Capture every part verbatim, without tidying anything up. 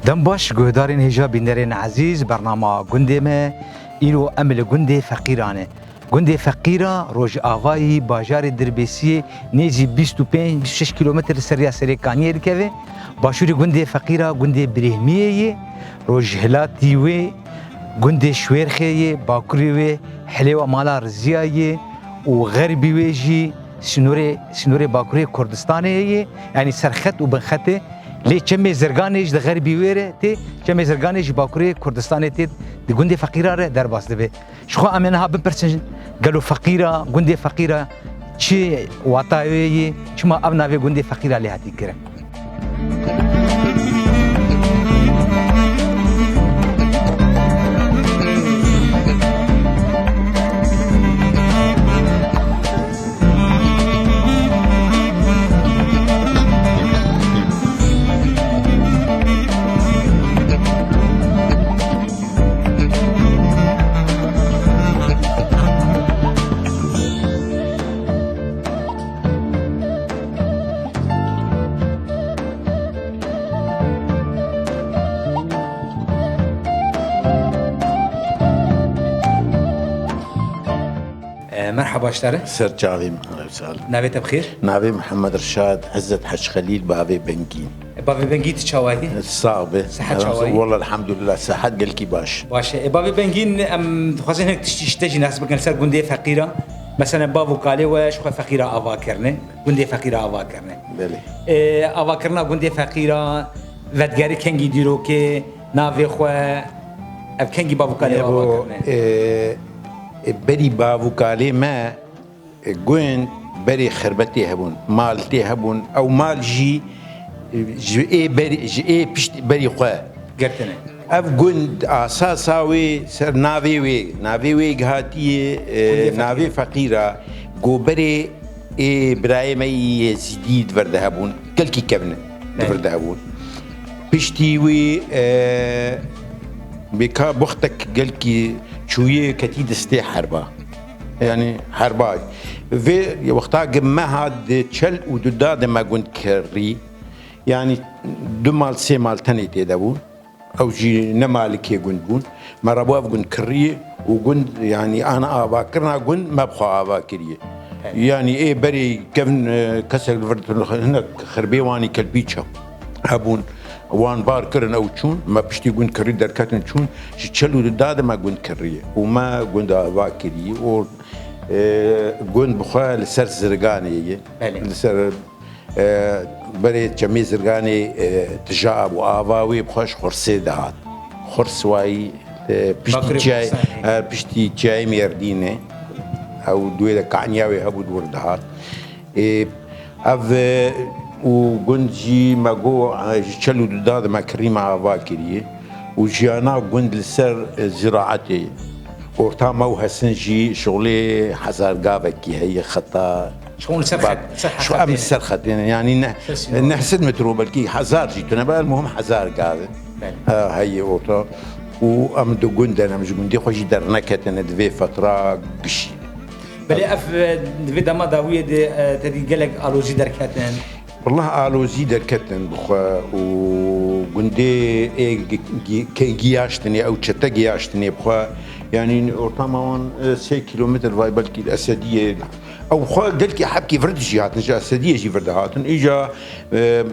Dem baş, guhdarên hêja bînerên ezîz, bernama Gundê me, îro em li gundê Feqîran e. Gundê Feqîra rojavayî bajarê Dirbêsiyê nêzî bîst û pênc, bîst û şeş kîlometre li ser riya Serê Kaniyê dikeve. Başûrê gundê Feqîra gundê Birêhmiyê yê, rojhilatî wê gundê Şwêrxê yê, bakurê wê Hilêwa Mala Riziya yê û xerbî wê jî sînorê, sînorê bakurê Kurdistanê heye, yanî serxet û binxetê. Lê çemê Zirganê ji di xerbî wê re tê, çemê Zirganê ji bakurê Kurdistanê tê, di gundê Feqîra re derbas dibe. Ji xwe em ê niha bipirsin, gelo Feqîra, gundê Feqîra çi wata wê yê, çima ev navê gundê Feqîra lê hatî kirin? E, merhaba ji te re. Ser çavê min, ew sal. Navê te bi xêr? Navê Mihemed Rişad, Izzet Hec Xelîl, bavê Bengîn. E, bavê Bengî, tu çawa yî? Sax be. Sihet çawa yî? Walla elhamdulillah, sihet gelkî baş. Baş e. E, bavê Bengîn, em dixwazin hinek tiştî ji te jî nas bikin li ser gundê Feqîra. Mesela bav û kalê we ji xwe Feqîra ava kirine. Gundê Feqîra ava kirine. Belê. E, avakirina gundê Feqîra, vedigerî kengî dîrokê, navê xwe, ev kengî bav û kalê ava kirine? E, e, berî bav û kalê me, e, gund berê xirbetê hebûn, mal tê hebûn, ew mal jî, e, ji ê berî, ji ê pişt berî xwe girtine. Ev gund asasa wê ser navê wê, navê wê gihatiye, e, Gundê Feqîra. Navê Feqîra, go berê ê birayê me yê Yezîdî di vir de hebûn, gelkî kevin e, di vir de hebûn. Piştî wî, e, bêka buxtek gelkî çûyê ketî destê herba. Yanî herba. Vê wexta gi me hat di çel û du da de me gund kirî. Yanî du mal, sê mal tenê tê de bûn. Ew jî ne malikê gund bûn. Me rabû ev gund kirî û gund, yanî ana avakirina gund me bi xwe ava kiriye. Yanî ê berê kevin, e, kesek li vir hinek xirbê wanî kelpîça hebûn. Wan bar kirin ew çûn. Me piştî gund kirî derketin çûn. Ji çel û du da de me gund kiriye. Û me gund ava kiriye. Û, e, gund bi xwe li ser Zirganê ye. Belê. Li ser E, berê çemê Zirganê, e, tija bû, ava wê bi xwe ji Xursê dihat. Xurs wayî, e, piştî Bakurê çiyayê, Kurdistanê. E, piştî çiyayê Mêrdînê. Ew duwê de kaniya wê hebû, di wir dihat. E, ev, e, û gund jî me got, e, ji çel û du da de me kirî, me ava kiriye. Û jiyana gund li ser, e, ziraetê. Orta me û Hesin jî şixulê hezar gavekî heye, xeta Şixul ser xet, ser xet. Em ser xetê ne, yanî ne, Ser sînor. Ne sed metro, belkî hezar jî tune be, muhim hezar gav e. Belê. Ha, heye orta. Û em di gund de ne, em ji gundê xwe jî derneketine, di vê fetra gişî. Belê ev, e, di vê dema dawiyê de, e, te dî gelek alozî derketin. Wallah alozî derketin bi xwe û gundê ê gi-, gi-, ke giyaştinê, ew çete giyaştinê bi xwe. Yanî ortama wan, e, sê kîlometre vay belkî Esediyê. Ew xwe gelkî hebkî vir dijî hatin, ji Esediyê jî vir dihatin. Îca, e,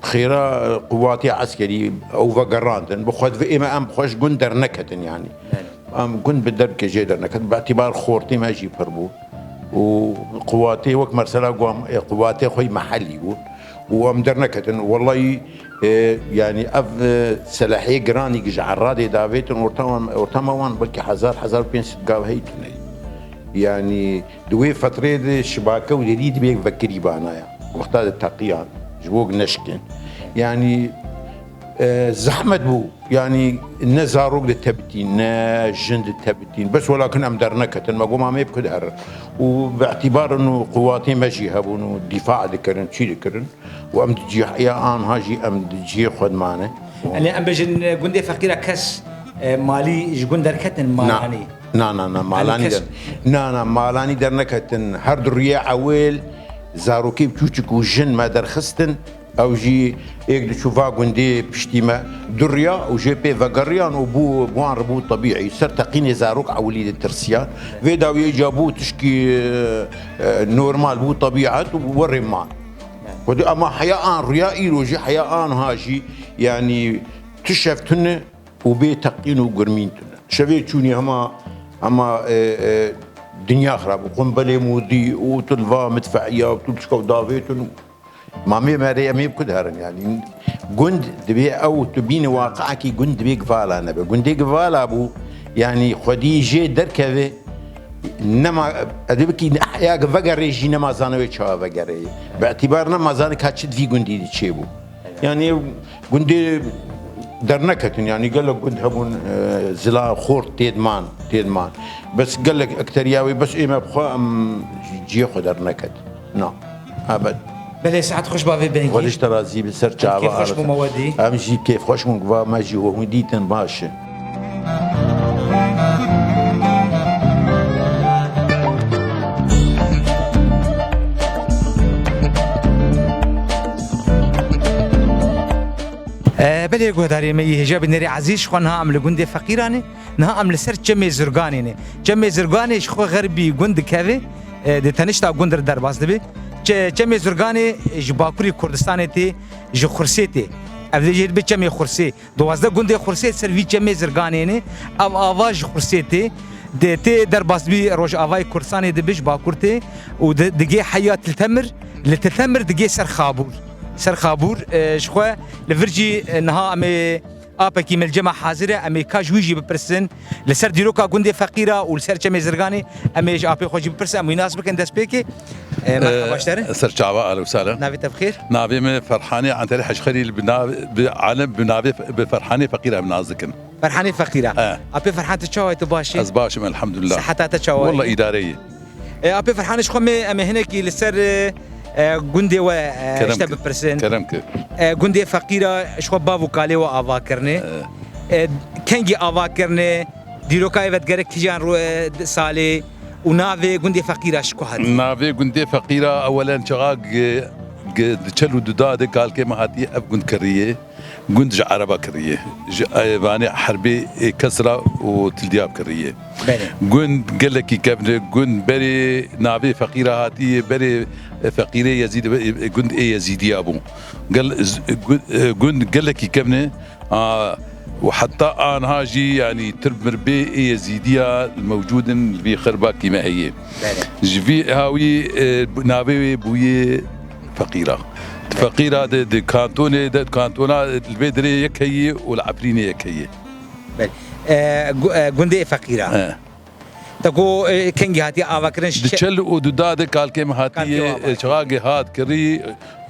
xêra quwatê eskerî ew vegerandin. Bi xwe divê ême em bi xwe ji gund derneketin yanî. Belê. Em gund bi derkê jê derneket. Bi îtîbar xortê me jî pir bû. Û quwatê wek mesela guam, e, quwatê xwe yî mehelî bû. Û em derneketin. Wellahî, e, yanî ev, e, selehê giranî ji Eradê davêtin, ortama, ortama wan belkî hezar, hezar û pênc sed gav heytine. Yanî di wê fetrê de şibake û derî dibê vekirî banaya. Wexta de teqiyan, ji bo neşkin. Yanî, e, zehmet bû. Yanî ne zarok di te bitîn, ne jin di te bitîn. Bes welakin em derneketin. Me got, "Ma em ê bi ku diherin?" Û bi îtîbar û quwatê me jî hebûn û dîfa dikirin, çî dikirin. Û em di cih-, ya anha jî em di cihê xwe dimane. Yanî em bêjin, e, gundê Feqîra kes, e, malî ji gund derketin, malanî? Na, na, na, Yanî malanî kes der-, na, na, malanî derneketin. Her du rûyê ewil zarokê biçûçik û jin me derxistin. Ew jî êk diçû va gundê piştî me duriya û jê pê vegeriyan û bû, bi wan re bû tebîî. Ser teqînê zarok ewilî ditirsiyan. Vê dawiyê ca bû tişkî, e, e, normal bû, tebîet û werê man. Xwedî ema heya an riya îro jî, heya anha jî, yanî tu şev tune û bê teqîn û gurmîn tune. Şevê çûnî hema, hema, e, e, dinya xirab bû. Qumbelê mûdî û tu li va midfe'iya û tu li çika û davêtin û Mamê me rê em ê bi ku diherin, yanî gund dibê ew tu bîne waqiekî gund dibê givala nebe. Gundê givala bû, yanî xwedî jê derkeve, nema, edibikî heya ki vegerê jî nema zane wê çawa vegerê. Bi îtîbar nema zane ka çi di vî gundî de çêbû. Yanî gundê derneketin, yanî gelek gund hebûn, e, zila xort têd man, têd man. Bes gelek ekteriya wê, bes ê me bi xwe em ciyê xwe derneketin. Na. Ebed. Belê, saet xweş bavê Bengî. Xwedî ji te razî bi ser çava. Kêfxweş bû me we dî. Em jî kêfxweş bûn, va me jî we hûn dîtin, baş e. E, belê guhdarê me yê hêja bînerê ezîz, ji xwe niha em li gundê Feqîranê. Niha em li ser Çemê Zurganê ne. Çemê Zurganê ji xwe xerbî gund dikeve, e, di tenişta gund re derbas dibe. Çe-, Çemê Zurganê ji Bakurê Kurdistanê tê, ji Xursê tê. Ev dê jê dibe Çemê Xursê. Duwazdeh gundê Xursê ser vî Çemê Zurganê ne. Ev ava ji Xursê tê. Dê tê derbas dibî Rojavayê Kurdistanê dibe ji Bakur tê û di-, digê heya Til Temir, li Til Temir digê ser Xabûr. Ser Xabûr, e, ji xwe li vir jî, e, niha em ê Apekî me li cem me hazir e, em ê ka ji wî jî bipirsin. Li ser dîroka gundê Feqîra û li ser Çemê Zirganê em ê ji apê xwe jî bipirsin, em wî nas bikin destpêkê. E, merhaba, e, ji te re. Ser çava, ahlen û sahlen. Navê te bi xêr? Navê min Ferhanê Enterê Hecxelîl, bi nav-, bi alem, bi navê Fe-, bi Ferhanê Feqîra em nas dikin. Ferhanê Feqîra. E. Apê Ferhan, tu çawa yî, tu baş î? Ez baş im, elhamdulillah. Siheta te çawa ye? Wallah, îdare ye. E, Apê Ferhan, ji xwe me, em ê hinekî li ser, e, e, gundê we, e, ji te bipirsin. Kerem ki. E, gundê Feqîra ji xwe bav û kalê we ava kirine. E. E, kengî ava kirine, dîroka wê ve digerek kîjan ro-, e, salê û navê gundê Feqîra ji ku hat? Navê gundê Feqîra ewelen çaxa gi-, gi-, di çel û duda de kalkê me hatiye ev gund kiriye. Gund ji Ereba kiriye. Ji eyvanê herbê ê Kesra û Tildiyab kiriye. Belê. Gund gelekî kevn e, gund berê navê Feqîra hatiye, berê, e, Feqîrê Yezîd, e, gund ê Yezîdiya bû. Gel-, z-, gu-, e, gund gelekî kevn e, a, û heta anha jî, yanî, tirb mirbê ê Yezîdiya mewcûd in li vî xerbakî me heye. Belê. Ji vî hawî, e, navê wê bûye Feqîra. Di Feqîra de, di kantonê de, kantona li vê derê yek heye û li Efrînê yek heye. Belê. E, gu-, e, gundê Feqîra. He. Te ku, e, kengî hatiye avakirin? Di çel û duda de kalkê min hatiye, kalkê min hatiye, e, çaxagê hat kirî,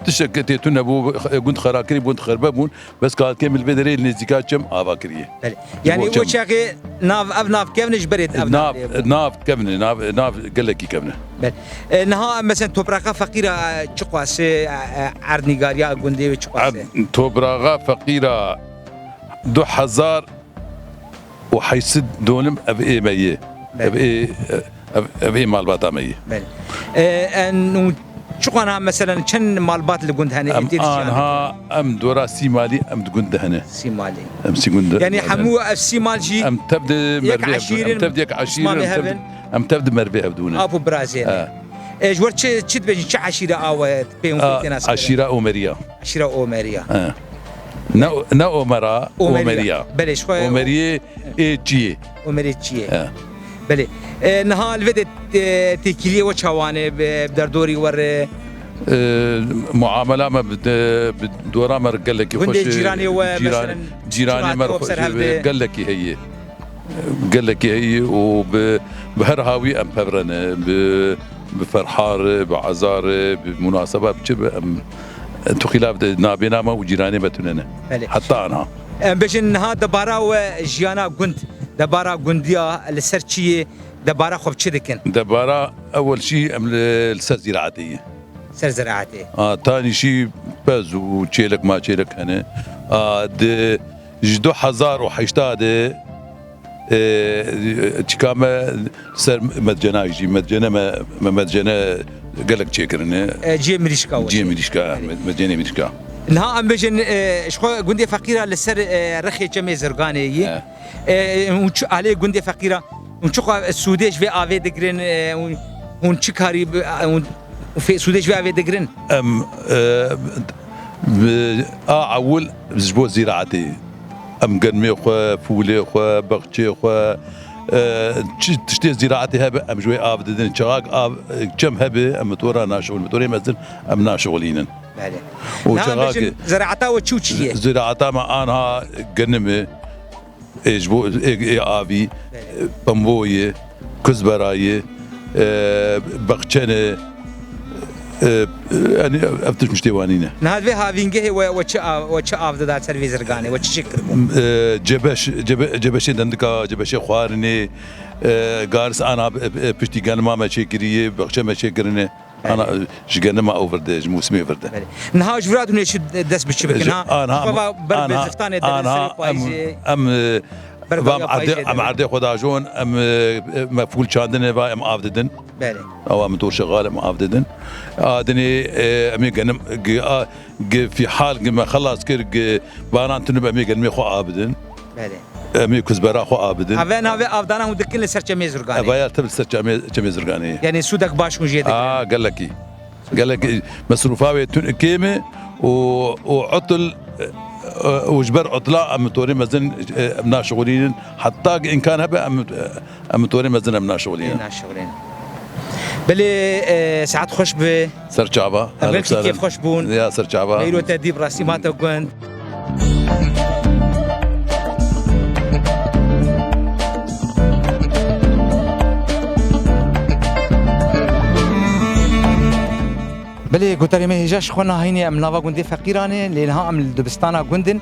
tiştek tê tune bû, e, gund xera kirî, gund xerbe bûn. Bes kalkê min li vê derê li nêzîka çem ava kiriye. Belê. Yanî çem. O çaxê nav, ev nav kevne ji berê ev nav, nav lê bû. Nav kevne, nav, nav gelekî kevne. Belê. E, niha mesela topraxa Feqîra, e, çiqas e, e, erdnîgariya gundê wê çiqas e? Erd-, topraxa Feqîra du hezar û heyşt sed donim ev ê me ye. Belê. Ev ê, ev, ev ê malbata me ye. Belê. E, en, û çiqas niha, meselen, çend malbat li gund hene? Em ê tê de jiyan anha, dikin? Em dora sî malî em di gund de hene. Sî malî. Em sî gund de hene. Yanî hemû ev sî mal jî em tev de yek mervê eşîr in, em tev de yek eşîr in, em tev de, em tev de mervê hevdû ne. Ap û birazê ne. He. E, ji wir çi, çi dibêjin, çi eşîre awe pê hûn pê tê nas kirin? Eşîra Omeriya. Eşîra Omeriya. He. Ne, ne Omera, Omeriya. Omeriya. Belê, ji xwe Omeriyê ê çiyê. Omerê çiyê. He. Belê. E, niha li vê de, e, têkiliyê we çawan e, bi, bi derdorî we re? E, muamela me bi de, bi dora me re gelekî xweş e. Gundê cîranê we, cîran-, mesela, cîranê me re xweş e, gelekî heye. Gelekî heye û bi, bi her hawî em pev re ne. Bi, bi ferha re, bi eza re, bi munaseba bi çi be em, tu xîlaf de nabêna me û cîranê me tune ne. Belê. Heta anha. Em bêjin niha debara we jiyana gund, debara gundiya li ser çi ye, debara xwe bi çi dikin? Debara ewel jî em li, li ser zîraetê ye. Ser ziraetê. A, tanî jî pez û çêlek maçêlek hene. A, di, ji du hezar û heşta de, e, çika me ser medcena jî, medcene me, me medcene gelek çêkirine. E, cihê mirîşka we. Cihê mirîşka, me-, medcenê mirîşka. Niha em bêjin, e, ji xwe gundê Feqîra li ser, e, rexê Çemê Zirganê yî. He. E, hûn çi alê gundê Feqîra, hûn çiqas sûdê ji vê avê digirin, e, hûn, hûn çi karî bi, hûn fê-, sûdê ji vê avê digirin? Em, e, bi, a ewil ji bo zîraetê. Em genmê xwe, fûlê xwe, bexçê xwe, e, çi tiştê zîraetê hebe, em ji wê av didin. Çaxak av, çem hebe, em bi tora naşixulînin. Bi torê mezin em naşixulînin. Belê. Û Niha çaxak bêjin, ziraeta we çi û çi ye? Ziraeta me anha genim e, ê ji bo, ê, ê avî, Belê. Pembo ye, kuzbera ye, e, bexçe ne, e, e, yanî ev tişt tiştê wanî ne. Niha vê havîngehê we, we çi av, we çi av dida ser vê zirganê, we çi çêkiribû? E, cebeş, cebe-, cebeşê dendika, cebeşê xwarinê, e, garis ana, e, e, piştî genima me çêkiriye, bexçe me çêkirine. Ana, Belê. Ji genima ew vir de, ji mûsimê vir de. Belê. Niha ji vir hûn ê çi dest bi çi bikin, Ji, ha? Anha, Xwe va ber bi anha, ziftanê de, anha, serê em, payîzê, em, e, ber va em bi erdê, payîzê em de. Erdê xwe dajon, em, e, me fûl çandine va em av didin. Belê. Ewa min tor şexal em av didin. A dinê, e, em ê genim, gi-, a, gi fîhal, gi me xelas kir, gi banan tunib em ê genimê xwe av bidin. Belê. Em ê kuzbera xwe abidin. Eve navê avdana hûn dikin li ser Çemê Zurganê? Eva ya tev li ser Çemê, Çemê Zurganê ye. Yanî sûdek baş hûn jê digirin? Aa, gelekî. Gelekî mesrûfa wê tun kêm e û, û util, e, û ji ber utila em torê mezin, e, em naşixulînin. Heta ki îmkan hebe em, em torê mezin em naşixulînin. Ê naşixulînin. Belê, e, saet xweş be. Ser çava. Belkî kêfxweş bûn. Ya, ser çava. Meyro te dî bi rastî mate gund. Belê, guhdarê me hêja ji xwe nahînê em nava gundê Feqîran e, lê niha em li dibistana gund in.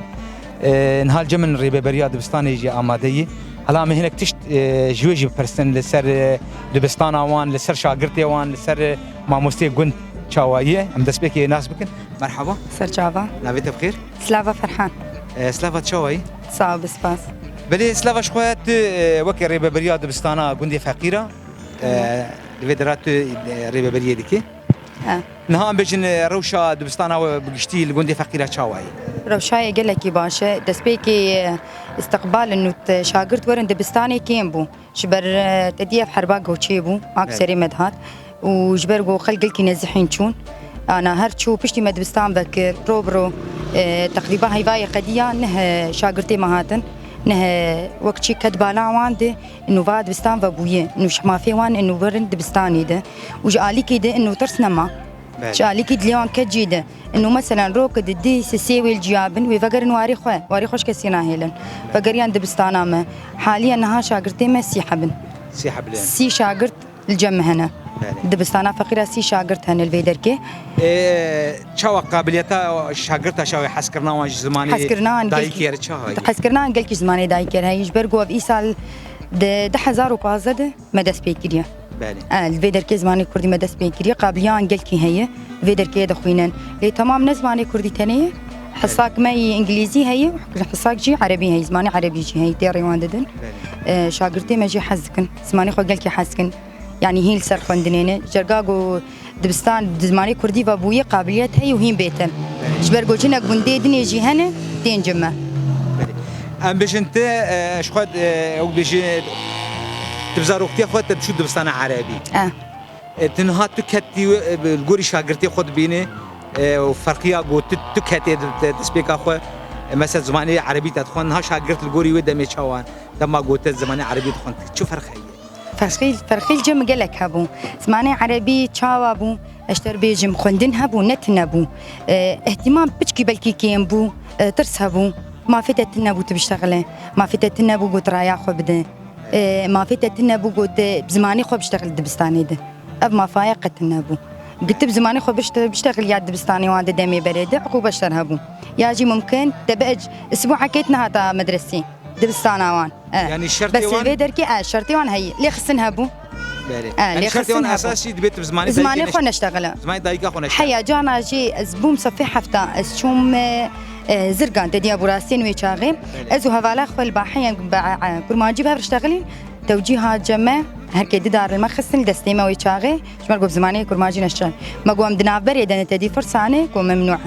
E, niha li cem min rêveberiya dibistanê jî amade ye. Hela em ê hinek tişt, e, ji wê jî bipirsin li ser, e, dibistana wan, li ser şagirtê wan, li ser, e, mamosteyê gund çawa ye. Em destpêkê nas bikin. Merhaba. Ser çava. Navê te bi xêr? Slava Ferhan. E, Slava, çawa yî? Sağ ol, spas. Belê, Slava, ji xwe tu, e, weke rêveberiya dibistana gundê Feqîra, e, Tamam. Li vê dera tu, e, rêveberiyê dikî? He. Niha em bêjin, e, rewşa dibistana we bi giştî li gundê Feqîra çawa ye? Rewşa ye gelekî baş e. Destpêkê, e, îstiqbal in û t-, şagirt werin dibistanê kêm bû. Ji ber, e, te dî ev herba goçê bû, a ku Evet. serê me dihat. Û ji ber ku xelk gelkî nezihîn çûn. Ana her çû piştî me dibistan vekir, ro bi ro, e, teqrîba heyva yê qediya neh, e, şagirtê me hatin. Neh, e, wek çî ket bala wan de, ino va dibistan vebûye. Ino ji mafê wan ino werin dibistanê de. Û ji alîkê de ino tirs nema. Belê. Ji alîkî dilê wan kecî de. Ino meselen rok di di sisê wê li ciya bin, wê vegerin warê xwe. Warê xwe ji kesî nahêlin. Belê. Vegeriyan dibistana me. Haliye niha şagirtê me sî hebin. Sî heb li. Sî şagirt li cem me hene. Belê. Dibistana Feqîra sî şagirt hene li vê derkê. Ê, çawa qabiliyeta şagirta şawê hezkirina wan ji zimanê Hezkirina wan dayikê gelkî, re çawa ye? Hezkirina wan gelkî ji zimanê dayikê re heye. Ji ber ku ev îsal di du hezar û pazdeh de me dest pê kiriye. Belê. E, li vê derkê zimanê kurdî me dest pê kiriye. Qabiliyan gelkî heye. Vê derkê dixwînin. Lê temam ne zimanê kurdî tenê ye. Hisak me yî îngilîzî heye, hisak jî erebî heye. Zimanê erebî jî heye. Tê rê wan didin. Belê. E, şagirtê me jî hez dikin. Zimanê xwe gelkî hez dikin. Yanî hîn li ser xwendinê ne. Ji derga ku dibistan di zimanê kurdî ve bûye qabiliyet heye û hîn bêtin. Ji ber ku jinek gundê dinê jî hene, tên cime. Em bêjin te, e, ji xwe, e, ew bêjî, tu bi zaroktiya xwe te diçû dibistana erebî. E. E, tu niha tu ketî, e, li gorî şagirtê xwe dibînî, e, û ferqiya ku tu, tu ketê di, di destpêka xwe, e, mesela zimanê erebî te dixwend, niha şagirt li gorî wê demê çawa, dema ku te zimanê erebî dixwend, çi ferq heye? Ferqî, ferqî li cem gelek hebû. Zimanê erebî çawa bû? Ez ji te re bêjim, xwendin hebû, ne tune bû. E, îhtîmam piçkî belkî kêm bû, e, tirs hebû. Mafê te tune bû tu biştexile. Mafê te tune bû ku tu raya xwe bide. E, mafê te tune bû ku tu bi zimanê xwe biştexile dibistanê de. Ev mafaya qet tune bû. Ku tu bi zimanê xwe bişte-, biştexiliya dibistanê wan di demê berê de, uqûbe ji te re hebû. Ya jî mumkin te bi ec-, isbûekê tu nehata medresê. Dibistana wan. E. Yanî şertê Bes wan vê derkê, e, şertê wan heyî. Lêxistin hebû. Belê. E, Yanî şertê lêxistin wan hebû. Esasî dibê tu bi zimanê Zimanê dayikê xwe neş-, neştexile. Zimanê dayika xwe neştexile. Heya cana jî ez bûm sefê hefta, ez çûm, e, e, Zirgan, te diya Burasên wê çaxê. Belê. Ez û hevala xwe li Bahiyên, ba-, e, Kurmancî bi hev re ştexilîn. Tewcîha cem me, her kê du dar li me xistin, li destê me wê çaxê. Ji ber ku bi zimanê Kurmancî neştexil. Me got em di navberê de ne, te dî firsane, got memnû e.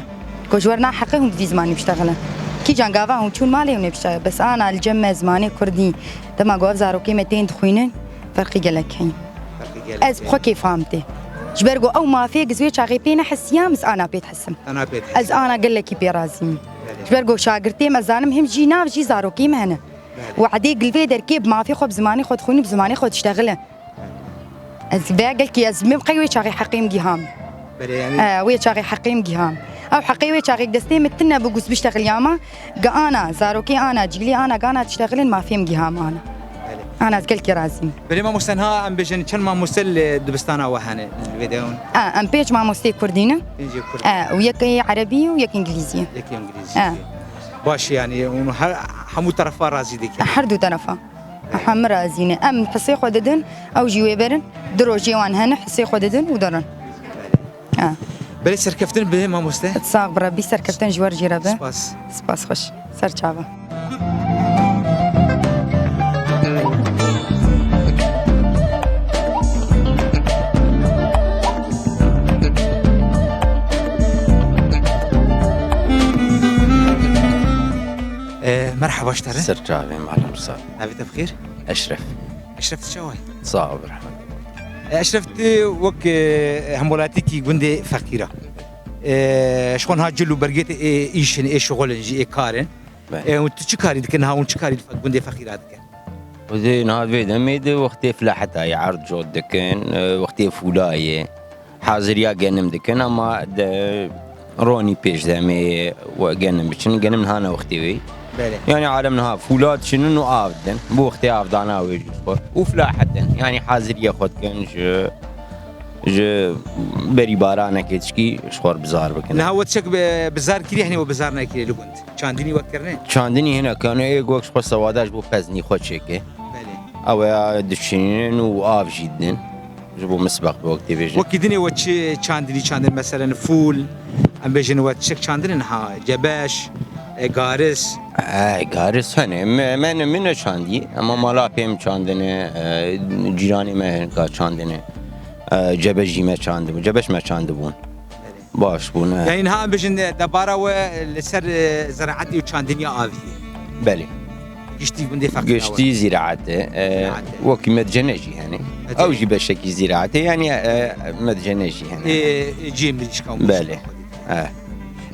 Ji ber na heqê hûn bi vî zimanî biştexilin. Kîjan gava hûn çûn malê hûn ê biştexilin. Bes ana li cem me zimanê kurdî, dema ku ev zarokê me tên dixwînin, ferqî gelek heye. Ferqî gelek Ez bi heye. xwe kêfam tê. Ji ber ku ew mafê giz wê çaxê pê nehisiya, ez ana pê dihisim. Ana pê dihisim. Ez ana gelekî pê razî me. Belê. Ji ber ku şagirtê me zanim him jî nav jî zarokê me hene. Belê. Û edê gil vê derkê bi mafê xwe, bi zimanê xwe dixwînin, bi zimanê xwe diştexilin. Ez vê gelkî ez min qey wê çaxê heqê min giham. Belê, yanî E, wê çaxê heqê min giham. Ew heqê wê çaxê destê min tine bû, guz biştexiliyama. Gi ana, zarokê ana, cîlê ana, gana tiştexilin mafê min giham ana. Belê. Ana ez gelkî razî me. Belê mamoste, niha em bêjin çend mamoste li dibistana we hene li vê de hûn? E, em pênc mamosteyê kurdî ne. Pêncê kurd. E, û yek ê erebî û yek îngilîzî. Yek îngilîzî. E. Baş e, yanî hûn her, hemû terefa razî dikin? Her du terefa. Hemû razî ne. Em hisê xwe didin, ew jî wê berin. Du rojê wan hene, hisê xwe didin û derin. Ha. Belê, serkeftin bihê mamoste. Sax bi Rebbî, serkeftin ji we re jî re be. Spas. Spas xweş. Ser çava. E, merhaba ji te re. Ser çavê malum sar. Navê te bi xêr? Eşref. Eşref, tu çawa yî? Sax ol, rehmet. E, Eşref, tu wek, e, hemwelatîkî gundê feqîra. E, ji xwe niha cil û bergê te ê îş in, ê şixul in jî, ê kar in. Belê. E, û tu çi karî dikin niha, hûn çi karî li fe-, gundê feqîra dikin? Û dê niha vê demê de wextê filaheta ye, erd cot dikin, e, wextê fûla ye. Haziriya genim dikin, ama de ronî pêş demê we genim biçin. Genim niha ne wextê wê. Belê. Yani alem niha fûla dişinin û av didin. Bu wextê avdana wê jî xwe. Û filahetin. Yani haziriye xwe dikin ji, ji berî baranekê tişkî ji xwe bizar bikin. Niha we tişek bi-, bizar kiriye, henê we bizar nekiriye li gund? Çandinî we kirine? Çandinî hinek, yani ê gok ji xwe sewada ji bo peznî xwe çêke. Belê. Ew ya diçînin û av jî didin. Ji bo misbeq bi wek tê bêjin. Wekî dinê we çi çandinî çandin? Meselen fûl, em bêjin we tiştek çandin in ha, cebeş, e, garis. E, garis hene. Me, me ne, min ne çandî. Ama mala pê min çandine, e, cîranê me hinka çandine. E, cebeş jî me çandibû. Cebeş me çandibûn. Baş bûn, e. Yani niha em bêjin de, debara we li ser, e, ziraetê û çandiniya avî ye. Belê. Giştî gundê feqîra we. Giştî ziraet e, e, Ziraet e. Wekî medcene jî hene. Medcene. Ew jî beşekî ziraet e, yani, e, medcene jî hene. E, e, cihê mirîşka û Belê. Mirîşka xwe dîtin. E.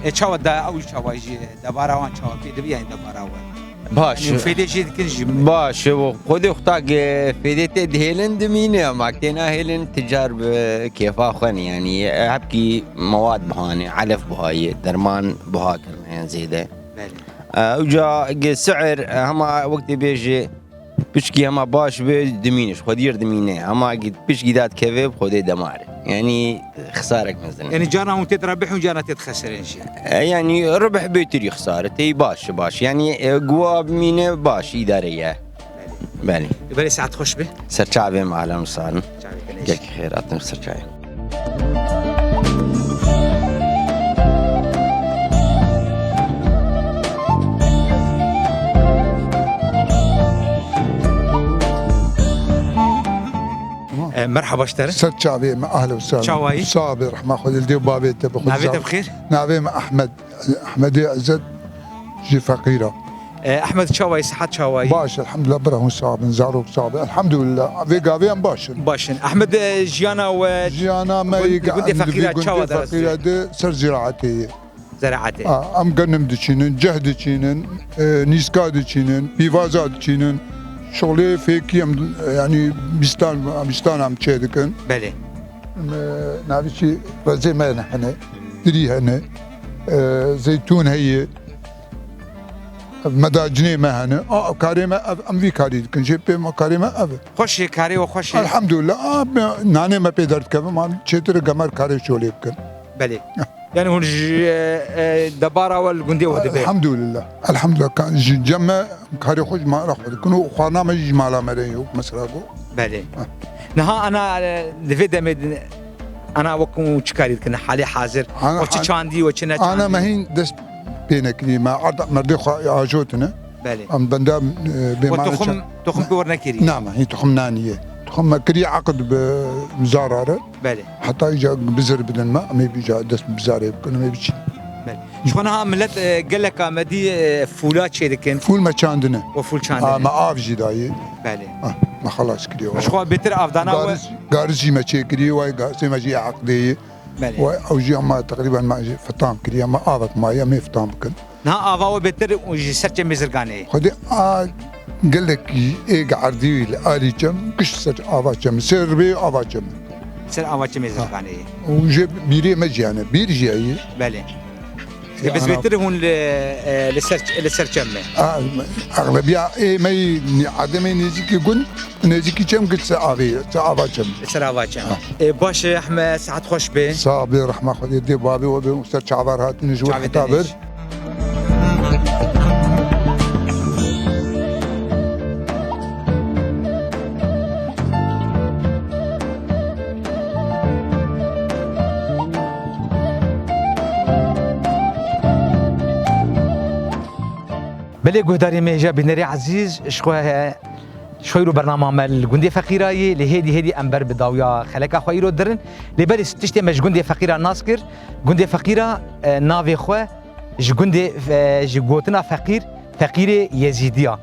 E, çawa da, ew çawa jî, debara wan çawa pê dibi, yani debara we? Baş. Yani fêdê jê dikin jî. Baş, o xwedê xwe tak, e, fêdê tê dihêlin dimîne, ama tê nahêlin ticar bi kêfa xwe ne, yani, e, hepkî mewad bihane, elef bihayê, derman biha kirine, yani zêde. Belê. E, uca ge si'ir, e, hema wek tê bêjê, Piçkî hema baş be dimîne, ji xwediyê re dimîne. Hema gi-, piçkî dadikeve bi xwedê demar. Yanî xisarek mezin e. Yanî carna hûn tê de rebih û carna tê de xeserên jî. E, yanî ribih bêtirî xisar e, tey baş, baş. Yanî, e, guwa bimîne baş, îdare ye. Belê. Belê. Belê, saet xweş be. Ser çavê me, alem sarin. Çavê te neşî. Gelkî xêr hatin ser çavê. E, merhaba ji te re. Ser çavê me, ehlen we sehlen. Çawa yî? Sax be, rehma Xwedê li dê û bavê te bi xwe. Navê te bi xêr? Navê me Ehmed. Ehmedê Ezet ji Feqîra. E, Ehmed, çawa yî, sihet çawa yî? Baş, elhamdulillah, bira hûn sax bin, zarok sax bin. Elhamdulillah, vê gavê em baş in. Baş in. Ehmed, e, jiyana we Jiyana me gund-, yê gundê em di vî Feqîra gundê çawa Feqîra derast de ser ziraetê ye. Ziraetê. A, em genim diçînin, ceh diçînin, e, nîska diçînin, pîvaza diçînin. Şixulê fêkî em, e, yanî bîstan, bîstan em çê dikin. Belê. Em, e, navî çi, rezê me hene, dirî hene, e, zeytûn heye. Ev medacinê me hene. A, karê me ev, em vî karî dikin. Jê pê me karê me ev e. Xweş e, karê we xweş e. Elhamdulillah. A, me, nanê me pê derdikeve, ma çêtir e gemer karê çolê bikin. Belê. Heh. Yani hûn ji, e, e, debara we li gundê we dibe? Elhamdulillah. Elhamdulillah. Ka-, ji cem me karê xwe ji mala xwe dikin û xwarina me jî ji mala me re yo, mesela go. Belê. Heh. Niha ana, e, di vê demê de Ana wek hûn çi karî dikin halê hazir? Ana, we çi an-, çandî, we çi neçandî? Ana me hîn dest pê nekirî. Me arda merdê xwe ajotine. Belê. Em benda, e, bê We mane toxum, çand-, toxum pê we nekirî? Na, me hîn toxum naniye. Toxum me kirî eqd bi zara re. Belê. Heta îca bizir bidin me, em ê bîca dest bi bizarê bikin, em ê biçin. Belê. Ji xwe niha millet, e, gelek Amedî, e, fûla çêdikin. Fûl me çandine. We fûl çandine. Ha, me av jî dayê. Belê. Ha, me xelas kiriye. Ji xwe bêtir avdana we. Gariz, gariz jî me çêkiriye, way garisê me jî eqdê ye. Belê. Way ew jî hema teqrîben me jî fitam kiriye, me avek maye, em ê fitam bikin. Niha ava we bêtir û ji ser çemê Zirganê ye. Xwedê a gelek êg erdî li alî çem, giş ser ava çem, ser ribê ava çem. Ser ava çemê Zirganê ye. Û ji bîrê me jî hene, bîr jî heye. Belê. Ê, bi zêdetir hûn li, e, li ser, li ser çem me? A, exlebiya ê me yî nê-, edemê nêzîkî gund, nêzîkî çem giş ser avê, ser ava çem. Ser ava çem. Ha. Ê, baş e, Ehmed, saet xweş be. Sax be, rehma Xwedê dê bavê we be, ser çavar hatine ji wir heta vir. Belê guhdarê me, hêja bînerê ezîz, ji xwe, ji xwe îro bernama me li gundê Feqîra yê, lê hêdî hêdî em ber bi dawiya xeleka xwe îro dirin. Lê belê tiştê me ji gundê Feqîra nas kir. Gundê Feqîra, e, navê xwe ji gundê, e, ji gotina feqîr, feqîrê Yezîdiya.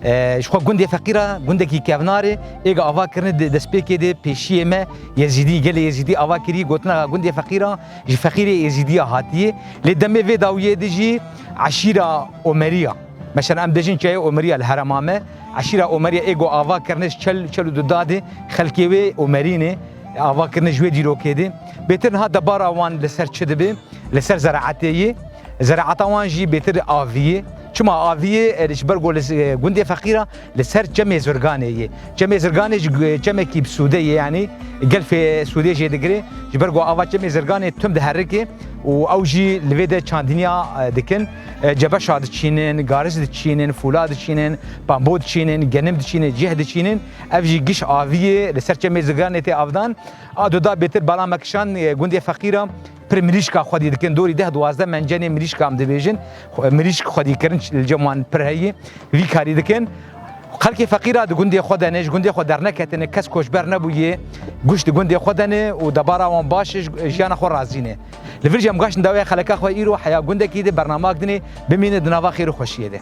E, ji xwe gundê Feqîra gundekî kevnar e, êga ava kirine di destpêkê de pêşiyê me Yezîdî, gelê Yezîdî ava kirî, gotina gundê Feqîra ji feqîrê Yezîdiya hatiye. Lê demê vê dawiyê de jî eşîra Omeriya. Mesela em dibêjin çiyayê Omeriya li herêma me. Eşîra Omeriya êgo ava kirine ji çel, çel û duda de xelkê wê Omerî ne, ava kirine ji wê dîrokê de. Bêtir niha debara wan li ser çi dibe? Li ser zeraetê yê. Zeraeta wan jî bêtir avî ye. Çima avî ye? E, ji ber ku li, e, gundê Feqîra li ser çemê Zirganê ye. Çemê Zirganê ji gu-, çemekî bi sûde ye, yanî gelfê sûdê jê digire. Ji ber ku ava çemê Zirganê tim diherike û ew jî li vê de çandiniya, e, dikin. E, cebeşa diçînin, gariz diçînin, fûla diçînin, pambo diçînin, genim diçînin, cih diçînin. Ev jî giş avî ye, li ser çemê Zirganê tê avdan. A duda bêtir bala me kişand, e, gundê Feqîra pir mirîşka xwedî dikin. Dorî deh duwazdeh mencenê mirîşka em dibêjin. Xwe-, mirîşk xwedî kirin, li cem wan pir heye. Vî karî dikin. Xelkê Feqîra di gundê xwe de ne, ji gundê xwe derneketine, kes koçber nebûye. Guş di gundê xwe de ne û debara wan baş e, ji, jiyana xwe razî ne. Li vir jî em gaştin dawiya xeleka xwe îro heya gundekî de bernamak dinê, bimîne di nava xêr û xweşiyê de.